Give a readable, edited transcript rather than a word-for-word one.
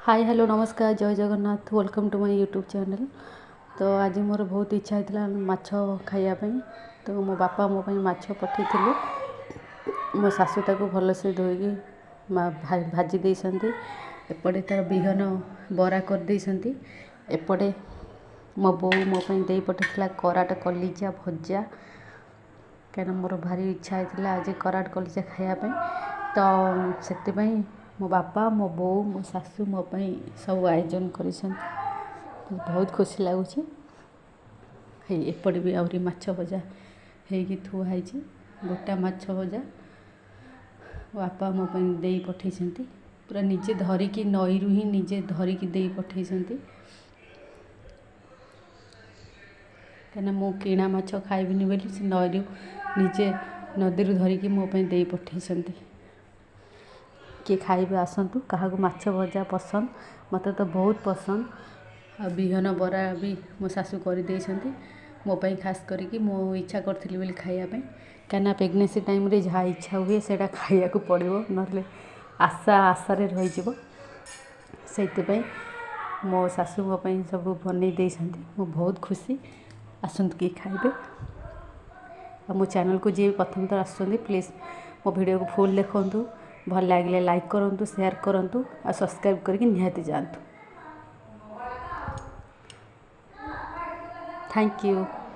High, hello, ନମସ୍କାର, ଜୟ Jagannath. Welcome to my YouTube channel. ତ ଆଜି ମୋର ବହୁତ ଇଚ୍ଛା ହେଇଥିଲା ମାଛ ଖାଇବା ପାଇଁ, ତ ମୋ ବାପା ମୋ ପାଇଁ ମାଛ ପଠାଇଥିଲେ। ମୋ ଶାଶୁ ତାକୁ ଭଲସେ ଧୋଇକି ଭାଜି ଦେଇଛନ୍ତି। ଏପଟେ ତା'ର ବିହନ ବରା କରିଦେଇଛନ୍ତି। ଏପଟେ ମୋ ବୋଉ ମୋ ପାଇଁ ଦେଇ ପଠାଇଥିଲା କରାଟ କଲିଜା ଭଜା, କାହିଁକିନା ମୋର ଭାରି ଇଚ୍ଛା ହେଇଥିଲା ଆଜି କରାଟ କଲିଜା ଖାଇବା ପାଇଁ। ତ ସେଥିପାଇଁ ମୋ ବାପା, ମୋ ବୋଉ, ମୋ ଶାଶୁ ମୋ ପାଇଁ ସବୁ ଆୟୋଜନ କରିଛନ୍ତି। ବହୁତ ଖୁସି ଲାଗୁଛି। ହେଇ ଏପଟେ ବି ଆହୁରି ମାଛ ଭଜା ହେଇକି ଥୁଆ ହେଇଛି, ଗୋଟା ମାଛ ଭଜା ମୋ ବାପା ମୋ ପାଇଁ ଦେଇ ପଠେଇଛନ୍ତି। ପୁରା ନିଜେ ଧରିକି, ନଈରୁ ହିଁ ନିଜେ ଧରିକି ଦେଇ ପଠେଇଛନ୍ତି, କାହିଁକିନା ମୁଁ କିଣା ମାଛ ଖାଇବିନି ବୋଲି ସେ ନଈରୁ ନିଜେ ନଦୀରୁ ଧରିକି ମୋ ପାଇଁ ଦେଇ ପଠେଇଛନ୍ତି। କିଏ ଖାଇବେ ଆସନ୍ତୁ। କାହାକୁ ମାଛ ଭଜା ପସନ୍ଦ? ମୋତେ ତ ବହୁତ ପସନ୍ଦ। ଆଉ ବିହନ ବରା ବି ମୋ ଶାଶୁ କରିଦେଇଛନ୍ତି ମୋ ପାଇଁ ଖାସ୍ କରିକି। ମୁଁ ଇଚ୍ଛା କରିଥିଲି ବୋଲି ଖାଇବା ପାଇଁ, କାହିଁକିନା ପ୍ରେଗନେନ୍ସି ଟାଇମ୍ରେ ଯାହା ଇଚ୍ଛା ହୁଏ ସେଇଟା ଖାଇବାକୁ ପଡ଼ିବ, ନହେଲେ ଆଶା ଆଶାରେ ରହିଯିବ। ସେଇଥିପାଇଁ ମୋ ଶାଶୁ ମୋ ପାଇଁ ସବୁ ବନେଇ ଦେଇଛନ୍ତି। ମୁଁ ବହୁତ ଖୁସି। ଆସନ୍ତୁ କିଏ ଖାଇବେ। ଆଉ ମୋ ଚ୍ୟାନେଲ୍କୁ ଯିଏ ପ୍ରଥମ ଥର ଆସୁଛନ୍ତି, ପ୍ଲିଜ୍ ମୋ ଭିଡ଼ିଓକୁ ଫୁଲ୍ ଦେଖନ୍ତୁ। ଭଲ ଲାଗିଲେ ଲାଇକ୍ କରନ୍ତୁ, ସେୟାର କରନ୍ତୁ ଆଉ ସବସ୍କ୍ରାଇବ୍ କରିକି ନିହାତି ଯାଆନ୍ତୁ। Thank you.